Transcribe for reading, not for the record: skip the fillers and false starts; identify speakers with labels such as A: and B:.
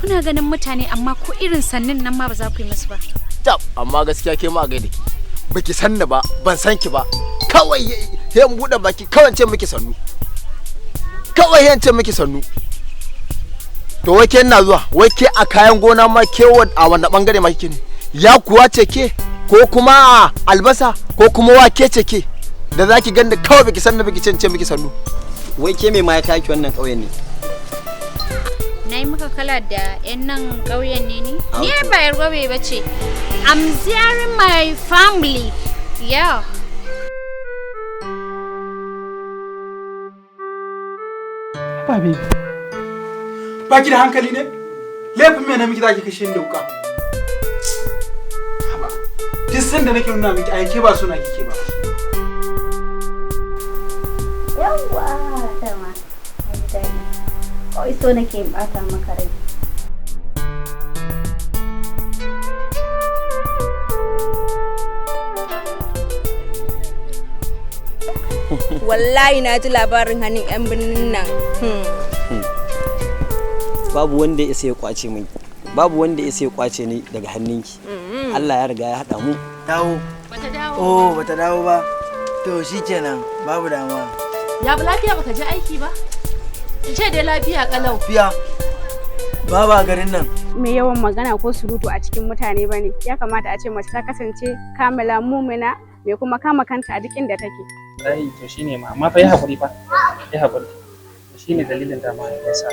A: Kuna ganin mutane, amma ko irin sannin nan ma ba za ku yi musu ba.
B: Tab, amma gaskiya ke ma a gaida ki. Baki san ni ba, ban san ki ba. Kawai sai in buɗe baki kawai in ce miki sannu. Kawai sai in ce miki sannu. To wai ke, ina zuwa, wai ke a kayan gona ma ke a wanda bangare ma kike ne? Ya kuwa ce ke, ko kuma albasa, ko kuma wake ce ke? Da zaki ganda kawai baki san ni, baki ce miki sannu.
C: Wai ke, me ma ya kai ki wannan ƙauyen ne?
A: Na yi maka kala da 'yan nan ƙauyen ne ni? Ni
C: Okay.
A: ba 'yar ƙauye ba ce. I'm ziyaring my family. Yeah.
D: Ba baby. Ba ki da hankali ne? Laifin me na miki zaki kashe ni da wuka? Haba. Duk sanda nake nuna miki ai ke ba suna kike ba.
E: Yawwa, dama. Ai daɗi. Kawai so nake in ɓata maka rai.
F: Wallahi na ji labarin hannun 'yan birnin nan.
C: Babu wanda ya isa ya kwace min, babu wanda ya isa ya kwace ni daga hannunki. Allah ya riga ya haɗa mu.
G: Dawo.
H: Bata dawo.
G: Oh, bata dawo ba. To shikenan, babu damuwa.
H: Ya bi lafiya, baka je aiki ba? In ce dai lafiya kalau.
G: Fiya. Baba garin nan.
I: Mai yawan magana ko surutu a cikin mutane ba ne. Ya kamata a ce mace ta kasance kamila, mumina, mai kuma kama kanta a duk inda take.
J: Wallahi to shine ma, amma fa yi hakuri fa, yi hakuri. Shine dalilin da ma ya sa